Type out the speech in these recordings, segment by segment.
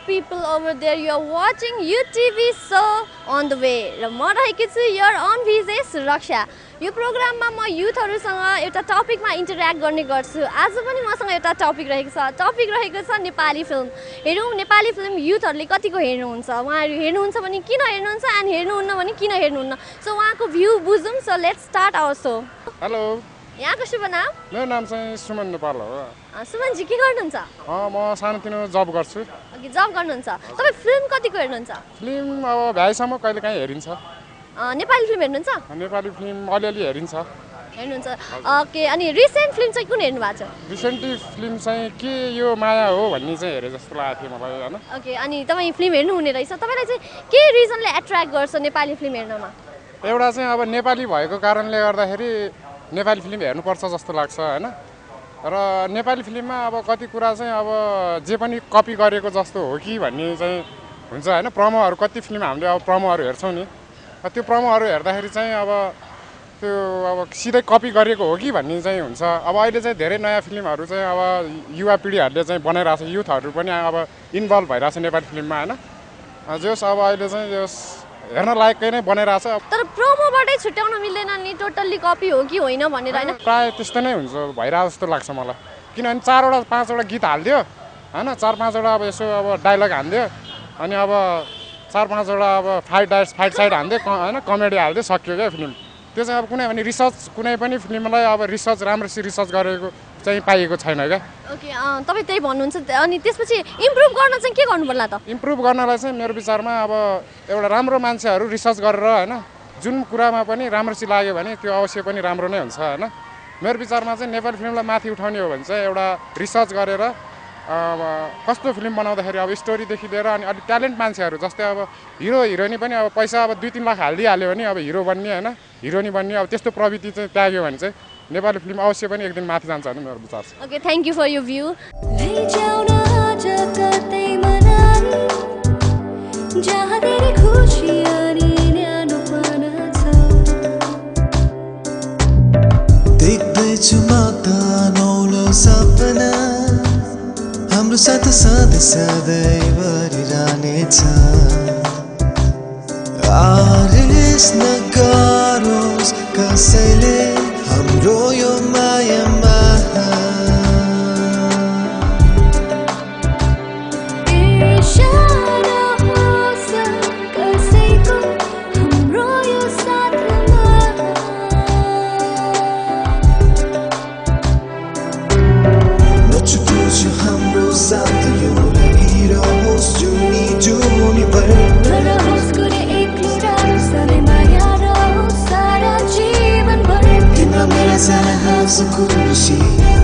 people over there. You are watching UTV show on the way. र म रहेकी छु your own VJ सुरक्षा. यो प्रोग्राममा म युथहरुसँग एउटा टपिकमा इन्टर्याक्ट गर्ने गर्छु. आज पनि मसँग एउटा टपिक रहेको छ. टपिक रहेको छ नेपाली फिल्म. हेरौँ नेपाली फिल्म युथहरुले कतिको हेर्नुहुन्छ. उहाँहरु हेर्नुहुन्छ भने किन हेर्नुहुन्छ अनि हेर्नुहुन्न भने किन हेर्नुहुन्न. सो उहाँको भ्यू बुझौँ. So let's start our show. Hello. यहाँको शुभ नाम? मेरो नाम चाहिँ सुमन नेपाल हो. सुमन जी के गर्नुहुन्छ? म सानोतिनो जब गर्छु. ओके, जब गर्नुहुन्छ. तपाई फिल्म कतिको हेर्नुहुन्छ? फिल्म अब भ्याइसम्म कहिलेकाहीँ हेरिन्छ. नेपाली फिल्म हेर्नुहुन्छ? नेपाली फिल्म अलिअलि हेरिन्छ. हेर्नुहुन्छ. ओके, अनि रिसेन्ट फिल्म चाहिँ कुन हेर्नु भएको छ? रिसेन्टली फिल्म चाहिँ के यो माया हो भन्ने चाहिँ हेरे जस्तो लागेको थियो मलाई हैन. ओके, अनि तपाई फिल्म हेर्नु हुने रहेछ. तपाईलाई चाहिँ के रिजनले एट्र्याक्ट गर्छ नेपाली फिल्म हेर्नमा? एउटा चाहिँ अब नेपाली भएको कारणले गर्दाखेरि नेपाली फिल्म हेर्नुपर्छ जस्तो लाग्छ हैन. र नेपाली फिल्ममा अब कति कुरा चाहिँ अब जे पनि कपी गरेको जस्तो हो कि भन्ने चाहिँ हुन्छ हैन. प्रमोहरु कति फिल्म हामीले अब प्रमोहरु हेर्छौं नि. त्यो प्रमोहरु हेर्दाखेरि चाहिँ अब त्यो अब सिधै कपी गरेको हो कि भन्ने चाहिँ हुन्छ. अब अहिले चाहिँ धेरै नयाँ फिल्महरु चाहिँ अब युवा पिढीहरुले चाहिँ बनाइराछ. युथहरु पनि अब इन्भल्भ भइराछ नेपाली फिल्ममा हैन. जस अब अहिले चाहिँ जस हेर्न लायककै नै बनाइराछ. तर प्रोमोबाटै छुट्याउन मिल्दैन नि टोटल्ली कपी हो कि होइन भनेर हैन. प्राय त्यस्तो नै हुन्छ भइरा जस्तो लाग्छ मलाई. किनभने 4 वटा 5 वटा गीत हाल्दियो हैन. 4-5 वटा अब यसो अब डायलग हाल्दियो अनि अब 4-5 वटा अब फाइट साइड हाल्दियो हैन. कमेडी हाल्दियो सकियो के फिल्म. त्यो चाहिँ अब कुनै पनि रिसर्च कुनै पनि फिल्मलाई अब रिसर्च राम्रोसी रिसर्च गरेको चाहिँ पाइएको छैन क्या. ओके, तपाई त्यही भन्नुहुन्छ. अनि त्यसपछि इम्प्रुभ गर्न चाहिँ के गर्नु पर्ला त? इम्प्रुभ गर्नलाई चाहिँ मेरो विचारमा अब एउटा राम्रो मान्छेहरु रिसर्च गरेर हैन जुन कुरामा पनि राम्रोसी लाग्यो भने त्यो अवश्य पनि राम्रो नै हुन्छ हैन. मेरो विचारमा चाहिँ नेपाली फिल्मलाई माथि उठाउने हो भने चाहिँ एउटा रिसर्च गरेर कस्तो फिल्म बनाउँदाखेरि अब स्टोरीदेखि लिएर अनि अलि ट्यालेन्ट मान्छेहरु जस्तै अब हिरो हिरोइनी पनि अब पैसा अब 2-3 लाख हाल्दिहाल्यो भने अब हिरो बन्ने हैन हिरोइनी बन्ने अब त्यस्तो प्रवृत्ति चाहिँ त्याग्यो भने चाहिँ नेपाली फिल्म अवश्य पनि एक दिन माथि जान्छ भन्ने मेरो विचार छ. Okay, thank you for your view. जहाँ तेरी खुशी अनि न्यानोपना छ देख्दैछु म त नौलो सपना हाम्रो साथ सधैँ सधैँभरि रहनेछ. आरिस नगरोस् कसैले हाम्रो यो मायामा. खुसी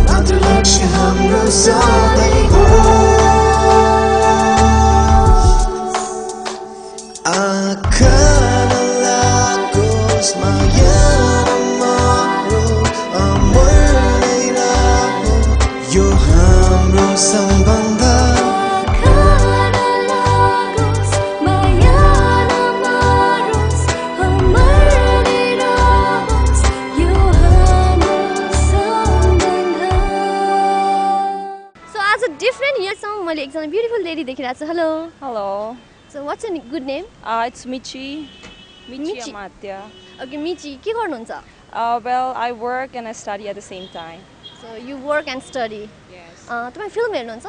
मात्र लक्ष्य हाम्रो सधैँ हो. आँखा नलागोस् माया नमरोस् अमर नै रहोस् यो हाम्रो सम्बन्ध. मैले एकजना ब्युटिफुल लेडी देखिरहेको छु. Hello. Hello. So what's your good name? It's Michi. Michi Amatya. Okay, Michi, के गर्नुहुन्छ? Well, I work and I study at the same time. So you work and study. Yes. तपाई film हेर्नुहुन्छ?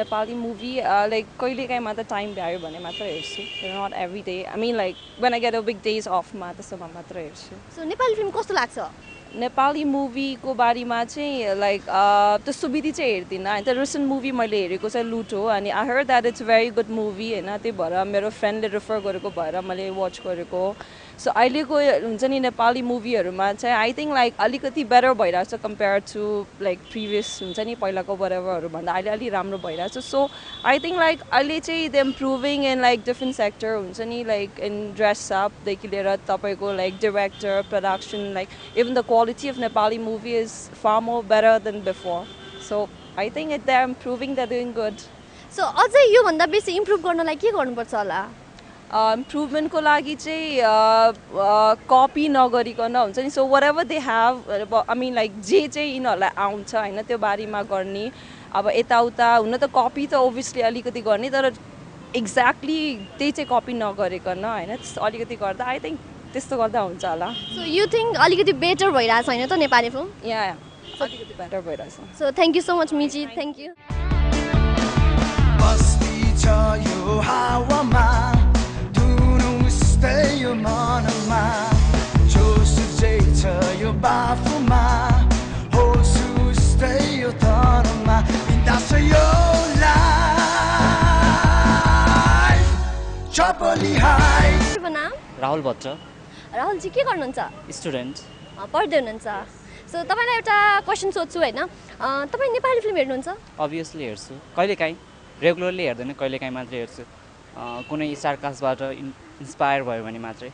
Nepali movie like कहिलेकाहीँ मात्र time भ्यायो भने मात्र हेर्छु. Not every day. I mean like when I get a big days off त्यसमा मात्र हेर्छु. So नेपाली फिल्म कस्तो लाग्छ? नेपाली मुभीको बारेमा चाहिँ लाइक त्यस्तो विधि चाहिँ हेर्दिनँ. होइन त रिसेन्ट मुभी मैले हेरेको चाहिँ लुट हो अनि I heard that it's very good movie होइन. त्यही भएर मेरो फ्रेन्डले रेफर गरेको भएर मैले वाच गरेको. सो अहिलेको हुन्छ नि नेपाली मुभीहरूमा चाहिँ आई थिङ्क लाइक अलिकति बेटर भइरहेको छ कम्पेयर टु लाइक प्रिभियस हुन्छ नि पहिलाको बराबरहरू भन्दा अहिले अलि राम्रो भइरहेको छ. सो आई थिङ्क लाइक अहिले चाहिँ the improving in like different sector हुन्छ नि लाइक इन ड्रेसअपदेखि लिएर तपाईँको like director production like even the quality of Nepali movie is far more better than before. So I think they're improving, they're doing good. So अझै यो भन्दा बेसी improve गर्नलाई के गर्नुपर्छ होला? इम्प्रुभमेन्ट को लागि चाहिँ कपी नगरिकन हुन्छ नि. So what ever they have I mean like जे चाहिँ यिनीहरूलाई आउँछ होइन त्यो बारेमा गर्ने अब यताउता हुन त कपी त ओभियसली अलिकति गर्ने तर एक्ज्याक्टली त्यही चाहिँ कपी नगरिकन होइन अलिकति गर्दा आई थिङ्क त्यस्तो गर्दा हुन्छ होला सो यु थिङ्क अलिकति बेटर भइरहेछ होइन त नेपाली फिल्म या अलिकति बेटर भइरहेछ so thank you so much मिजी थ्याङ्क यू बस्ती छ यो हावामा धुनु उस्तै यो मनमा जोस चाहिँ छ यो बाफुमा होस उस्तै यो तनमा बिन्दा छ यो लाइफ चपली हाई के नाम राहुल भट्ट राहुलजी के गर्नुहुन्छ स्टुडेन्ट पढ्दै हुनुहुन्छ सो तपाईँलाई एउटा क्वेसन सोध्छु होइन तपाईँ नेपाली फिल्म हेर्नुहुन्छ अभियसली हेर्छु कहिलेकाहीँ रेगुलरली हेर्दैन कहिलेकाहीँ मात्रै हेर्छु कुनै स्टार कास्टबाट इन्सपायर भयो भने मात्रै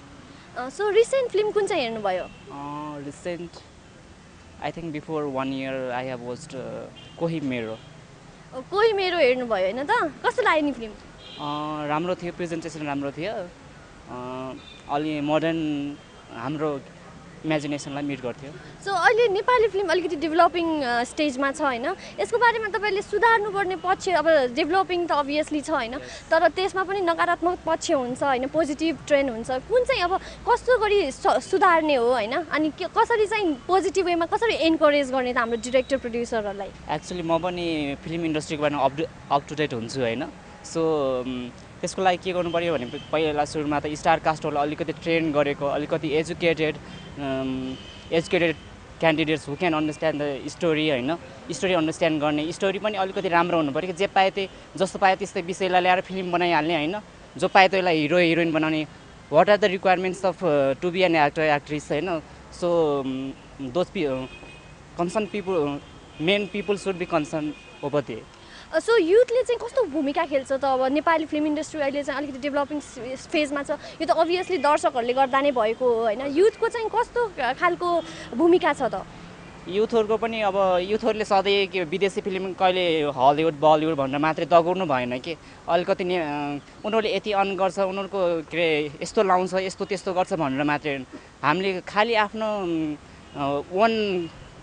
सो रिसेन्ट फिल्म कुन चाहिँ हेर्नुभयो recent I think before 1 year I have watched कोही मेरो कोही मेरो हेर्नुभयो होइन त कस्तो लाग्यो नि फिल्म राम्रो थियो प्रेजेन्टेसन राम्रो थियो अलि मोडर्न हाम्रो इमेजिनेसनलाई मिट गर्थ्यो सो अहिले नेपाली फिल्म अलिकति डेभलपिङ स्टेजमा छ होइन यसको बारेमा तपाईँले सुधार्नुपर्ने पक्ष अब डेभलपिङ त अभियसली छ होइन तर त्यसमा पनि नकारात्मक पक्ष हुन्छ होइन पोजिटिभ ट्रेन्ड हुन्छ कुन चाहिँ अब कस्तो गरी सुधार्ने हो होइन अनि कसरी चाहिँ पोजिटिभ वेमा कसरी एन्करेज गर्ने त हाम्रो डिरेक्टर प्रड्युसरहरूलाई एक्चुली म पनि फिल्म इन्डस्ट्रीको बारेमा अप टु डेट हुन्छु होइन सो त्यसको लागि के गर्नु पऱ्यो भने पहिला सुरुमा त स्टार कास्टहरूलाई अलिकति ट्रेन गरेको अलिकति educated candidates who can understand the story होइन स्टोरी अन्डरस्ट्यान्ड गर्ने स्टोरी पनि अलिकति राम्रो हुनु पऱ्यो कि जे पाए त्यही जस्तो पायो त्यस्तै विषयलाई ल्याएर फिल्म बनाइहाल्ने होइन जो पायो त्यसलाई हिरो हिरोइन बनाउने what are the requirements of to be an actor actress होइन so those concern people main people should be concern over there so युथले चाहिँ कस्तो भूमिका खेल्छ त अब नेपाली फिल्म इन्डस्ट्री अहिले चाहिँ अलिकति डेभलपिङ फेजमा छ यो त अभियसली दर्शकहरूले गर्दा नै भएको हो होइन युथको चाहिँ कस्तो खालको भूमिका छ त युथहरूको पनि अब युथहरूले सधैँ के विदेशी फिल्म कहिले हलिउड बलिउड भनेर मात्रै दगाउनु भएन कि अलिकति उनीहरूले यति अर्न गर्छ उनीहरूको के अरे यस्तो लाउँछ यस्तो त्यस्तो गर्छ भनेर मात्रै हामीले खालि आफ्नो वान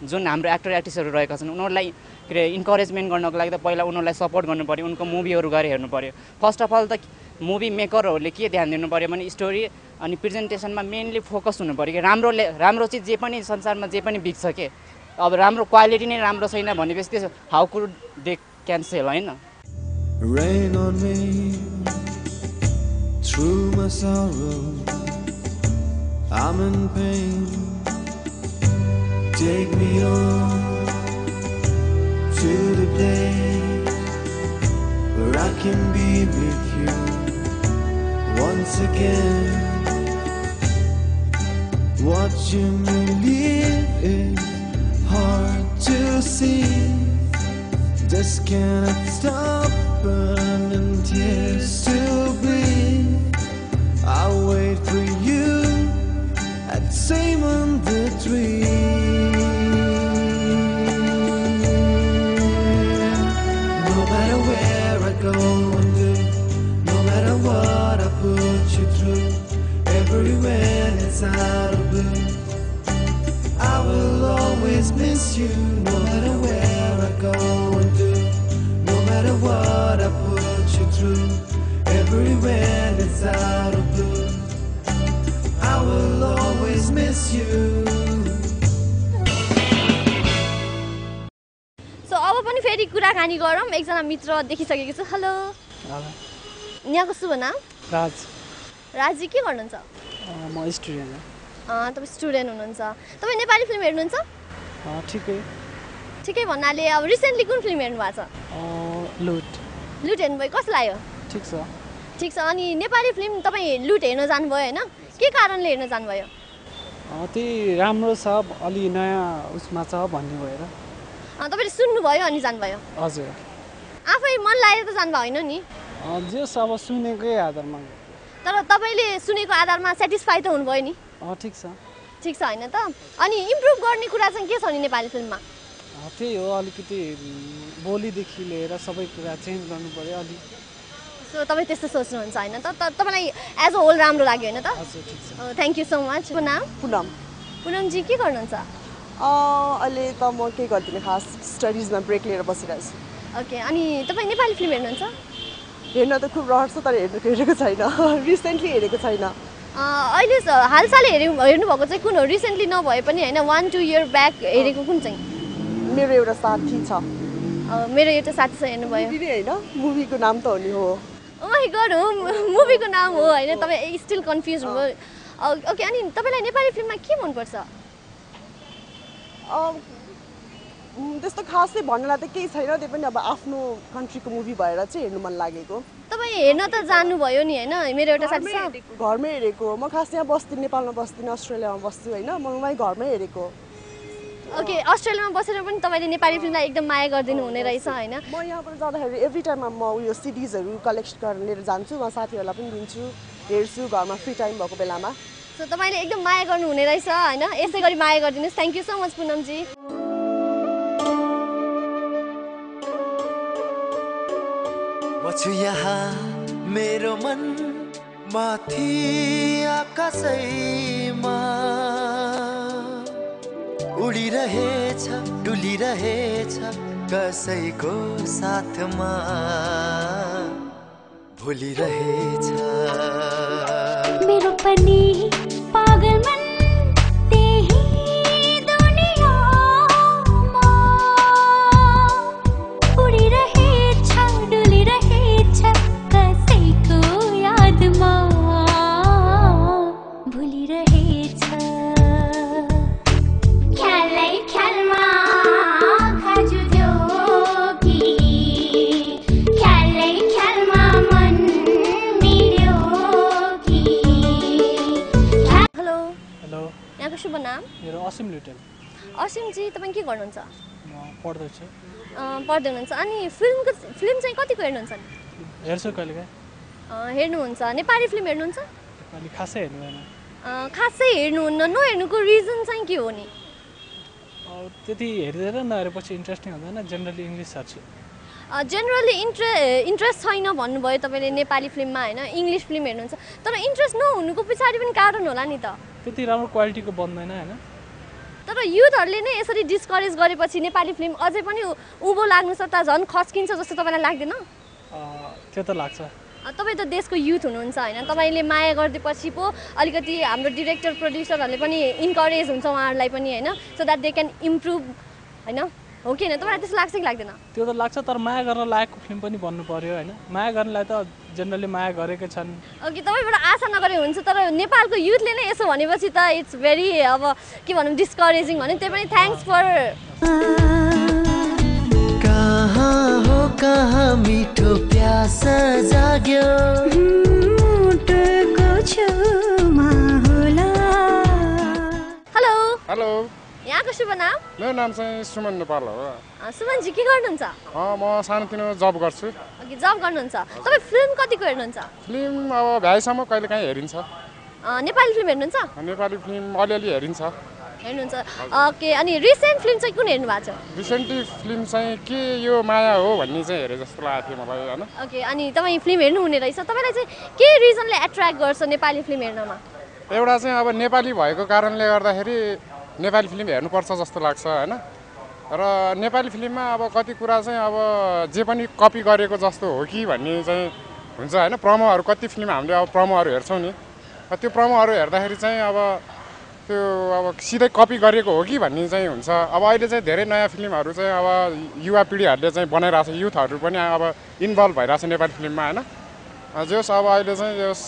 जुन हाम्रो एक्टर एक्ट्रेसहरू रहेका छन् उनीहरूलाई के अरे इन्करेजमेन्ट गर्नको लागि त पहिला उनीहरूलाई सपोर्ट गर्नु पऱ्यो उनको मुभीहरू गएर हेर्नु पऱ्यो फर्स्ट अफ अल त मुभी मेकरहरूले के ध्यान दिनु पऱ्यो भने स्टोरी अनि प्रेजेन्टेसनमा मेनली फोकस हुनु पऱ्यो कि राम्रो चिज जे पनि संसारमा जे पनि बिग्छ के अब राम्रो क्वालिटी नै राम्रो छैन भनेपछि त्यो हाउ कुड दे क्यान्सेल होइन Rain on me through my sorrow I'm in pain Take me on to the place where I can be with you once again. Watching you leave is hard to see. Just cannot stop burning tears to bleed. I'll wait for you at same on the tree. No matter where I go and do, no matter what I put you through, everywhere it's out of blue. I will always miss you. No matter where I go and do, no matter what I put you through, everywhere it's out of blue. I will always miss you. So अब पनि फेरि कुराकानी गरौँ एकजना मित्र देखिसकेको छु hello यहाँको शुभ नाम राज राजी के गर्नुहुन्छ म स्टुडेन्ट तपाईँ स्टुडेन्ट हुनुहुन्छ तपाईँ नेपाली फिल्म हेर्नुहुन्छ हो ठिकै भन्नाले अब रिसेन्टली कुन फिल्म हेर्नु भएको छ लुट हेर्नुभयो कस्तो लाग्यो ठिक छ अनि नेपाली फिल्म तपाईँ लुट हेर्न जानुभयो होइन के कारणले हेर्न जानुभयो त्यही राम्रो छ अलि नयाँ उसमा छ भन्ने भएर तपाईँले सुन्नुभयो अनि जानुभयो हजुर आफै मन लागेर त जानुभयो होइन नि जे अब सुनेकै आधारमा तर तपाईँले सुनेको आधारमा सेटिस्फाई त हुनुभयो नि ठिक छ होइन त अनि इम्प्रुभ गर्ने कुरा चाहिँ के छ नि नेपाली फिल्ममा त्यही हो अलिकति बोलीदेखि लिएर सबै कुरा चेन्ज गर्नु पर्यो अलि सो तपाईँ त्यस्तो सोच्नुहुन्छ होइन त तपाईँलाई एज अ होल राम्रो लाग्यो होइन त हजुर ठिक छ थ्याङ्क यू सो मच नाम पुनमजी के गर्नुहुन्छ अहिले त म केही गर्दिनँ खास स्टडिजमा ब्रेक लिएर बसिरहेको छु ओके अनि तपाईँ नेपाली फिल्म हेर्नुहुन्छ? हेर्न त खुब रहर छ तर हेरेको छैन रिसेन्टली हेरेको छैन अहिले हालसालै हेर्नुभएको चाहिँ कुन हो? रिसेन्टली नभए पनि होइन 1-2 इयर ब्याक हेरेको कुन चाहिँ? मेरो एउटा साथी छ मेरो एउटा साथी छ हेर्नुभयो? मुभी होइन मुभीको नाम त हो नि हो ओ माई गॉड हो मुभीको नाम हो होइन तपाईँ स्टिल कन्फ्युज हुनुभयो ओके अनि तपाईँलाई नेपाली फिल्ममा के मनपर्छ? त्यस्तो खासै भन्नलाई त केही छैन त्यो पनि अब आफ्नो कन्ट्रीको मुभी भएर चाहिँ हेर्नु मन लागेको तपाईँ हेर्न त जानुभयो नि होइन मेरो एउटा साथी छ घरमै हेरेको म खास यहाँ बस्दिनँ नेपालमा बस्दिनँ अस्ट्रेलियामा बस्छु होइन म वहीँ घरमै हेरेको ओके अस्ट्रेलियामा बसेर पनि तपाईँले नेपाली फिल्मलाई एकदम माया गरिदिनु हुने रहेछ होइन म यहाँबाट जाँदाखेरि एभ्री टाइममा म उयो सिडिजहरू कलेक्ट गरेर लिएर जान्छु म साथीहरूलाई पनि दिन्छु हेर्छु घरमा फ्री टाइम भएको बेलामा सो तपाईँले एकदम माया गर्नु हुने रहेछ होइन यसै गरी माया गरिदिनुहोस् thank you so much Poonam ji म छु यहाँ मेरो मन माथि आकाशैमा उडिरहेछ डुलिरहेछ कसैको साथमा भुलिरहेछ मेरो पनि पागल मन त्यही दुनियामा उडिरहेछ डुलिरहेछ कसैको यादमा भुलिरहेछ ख्यालै ख्यालमा खजुल्यो कि ख्यालै ख्यालमा मन मिल्यो कि हेलो हेलो यहाँको शुभ नाम? मेरो असिम लुटेल असिमजी तपाईँ के गर्नुहुन्छ? म पढ्दैछु पढ्दै हुनुहुन्छ अनि फिल्म चाहिँ कतिको हेर्नुहुन्छ नि? हेर्छु कहिलेकाहीँ हेर्नुहुन्छ नेपाली फिल्म हेर्नुहुन्छ? अलि खासै हेर्नु भएन खासै हेर्नुहुन्न नहेर्नुको रिजन चाहिँ के हो नि? त्यति हेरिदिएर नहेरेपछि इन्ट्रेस्टिङ हुँदैन जेनरली इङ्ग्लिस हेर्छु जेनरली इन्ट्रेस्ट छैन भन्नुभयो तपाईँले नेपाली फिल्ममा होइन इङ्ग्लिस फिल्म हेर्नुहुन्छ तर इन्ट्रेस्ट नहुनुको पछाडि पनि कारण होला नि त त्यति राम्रो क्वालिटीको बन्दैन होइन तर युथहरूले नै यसरी डिस्करेज गरेपछि नेपाली फिल्म अझै पनि उँभो लाग्नु सट्टा झन् खस्किन्छ जस्तो तपाईँलाई लाग्दैन? त्यो त लाग्छ तपाईँ त देशको युथ हुनुहुन्छ होइन तपाईँले माया गरिदिएपछि पो अलिकति हाम्रो डिरेक्टर प्रड्युसरहरूले पनि इन्करेज हुन्छ उहाँहरूलाई पनि होइन so that they can improve होइन हो कि होइन तपाईँलाई त्यस्तो लाग्छ कि लाग्दैन? त्यो त लाग्छ तर माया गर्न लायकको फिल्म पनि बन्नु पर्यो होइन माया गर्नलाई त जेनरली माया गरेकै छन् ओके तपाईँबाट आशा नगरे हुन्छ तर नेपालको युथले नै यसो भनेपछि त इट्स भेरी अब के भनौँ डिस्करेजिङ भने त्यही पनि थ्याङ्क्स फर कहाँ हो कहाँ मिठो प्यास जाग्यो मुटुको छेउमा होला हेलो हेलो यहाँको शुभ नाम? मेरो नाम चाहिँ सुमन नेपाल हो सुमनजी के गर्नुहुन्छ? म सानोतिनो जब गर्छु ओके जब गर्नुहुन्छ तपाईँ फिल्म कतिको हेर्नुहुन्छ? फिल्म अब भ्याइसम्म कहिले काहीँ हेरिन्छ नेपाली फिल्म हेर्नुहुन्छ? नेपाली फिल्म अलिअलि हेरिन्छ हेर्नुहुन्छ ओके अनि रिसेन्ट फिल्म चाहिँ कुन हेर्नु भएको छ? रिसेन्टली फिल्म चाहिँ के यो माया हो भन्ने चाहिँ हेरे जस्तो लागेको थियो मलाई होइन ओके अनि तपाईँ फिल्म हेर्नु हुने रहेछ तपाईँलाई चाहिँ के रिजनले एट्र्याक्ट गर्छ नेपाली फिल्म हेर्नमा? एउटा चाहिँ अब नेपाली भएको कारणले गर्दाखेरि नेपाली फिल्म हेर्नुपर्छ जस्तो लाग्छ होइन र नेपाली फिल्ममा अब कति कुरा चाहिँ अब जे पनि कपी गरेको जस्तो हो कि भन्ने चाहिँ हुन्छ होइन प्रमोहरू कति फिल्म हामीले अब प्रमोहरू हेर्छौँ नि त्यो प्रमोहरू हेर्दाखेरि चाहिँ अब त्यो अब सिधै कपी गरेको हो कि भन्ने चाहिँ हुन्छ अब अहिले चाहिँ धेरै नयाँ फिल्महरू चाहिँ अब युवा पिँढीहरूले चाहिँ बनाइरहेको छ युथहरू पनि अब इन्भल्भ भइरहेको छ नेपाली फिल्ममा होइन जस अब अहिले चाहिँ जस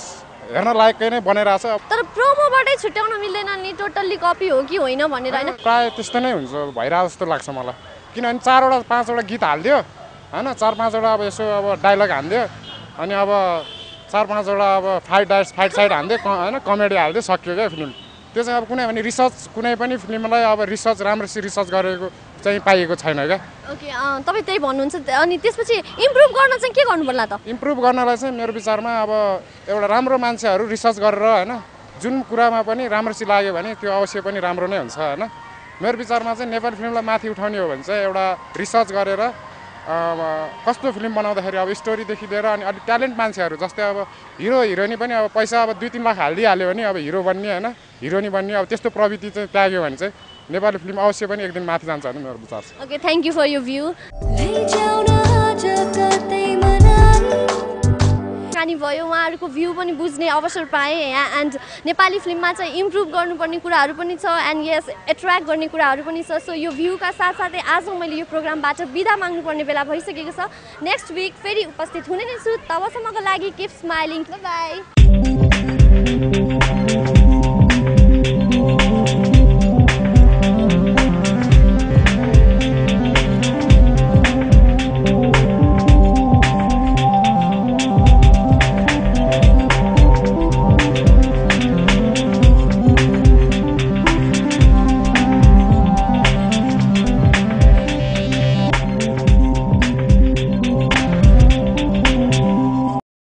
हेर्न लायकै नै बनाइरहेको छ तर प्रोमोबाटै छुट्याउन मिल्दैन नि टोटल्ली कपी हो कि होइन भनेर होइन प्रायः त्यस्तो नै हुन्छ भइरहेको जस्तो लाग्छ मलाई किनभने 4-5वटा गीत हालिदियो होइन 4-5वटा अब यसो अब डायलग हालिदियो अनि अब 4-5वटा अब फाइट साइड हालिदियो होइन कमेडी हालिदियो सकियो क्या फिल्म त्यो चाहिँ अब कुनै पनि रिसर्च कुनै पनि फिल्मलाई अब राम्रोसित रिसर्च गरेको चाहिँ पाइएको छैन क्या ओके तपाईँ त्यही भन्नुहुन्छ अनि त्यसपछि इम्प्रुभ गर्न चाहिँ के गर्नु पर्ला त? इम्प्रुभ गर्नलाई चाहिँ मेरो विचारमा अब एउटा राम्रो मान्छेहरू रिसर्च गरेर होइन जुन कुरामा पनि राम्रोसित लाग्यो भने त्यो अवश्य पनि राम्रो नै हुन्छ होइन मेरो विचारमा चाहिँ नेपाली फिल्मलाई माथि उठाउने हो भने चाहिँ एउटा रिसर्च गरेर कस्तो फिल्म बनाउँदाखेरि अब स्टोरीदेखि लिएर अनि अलिक ट्यालेन्ट मान्छेहरू जस्तै अब हिरो हिरोइनी पनि अब पैसा अब 2-3 लाख हालिदिइहाल्यो भने अब हिरो बन्ने होइन हिरोइनी बन्ने अब त्यस्तो प्रवृत्ति चाहिँ त्याग्यो भने चाहिँ नेपाली फिल्म अवश्य पनि एक दिन माथि जान्छ भने मेरो विचार छ okay thank you for your view लैजाऊ न कहानी भयो उहाँहरूको भ्यू पनि बुझ्ने अवसर पाएँ यहाँ एन्ड नेपाली फिल्ममा चाहिँ इम्प्रुभ गर्नुपर्ने कुराहरू पनि छ एन्ड यस एट्र्याक्ट गर्ने कुराहरू पनि छ सो यो भ्यूका साथसाथै आज मैले यो प्रोग्रामबाट बिदा माग्नुपर्ने बेला भइसकेको छ नेक्स्ट विक फेरि उपस्थित हुने नै छु तबसम्मको लागि किप स्माइलिङ बाई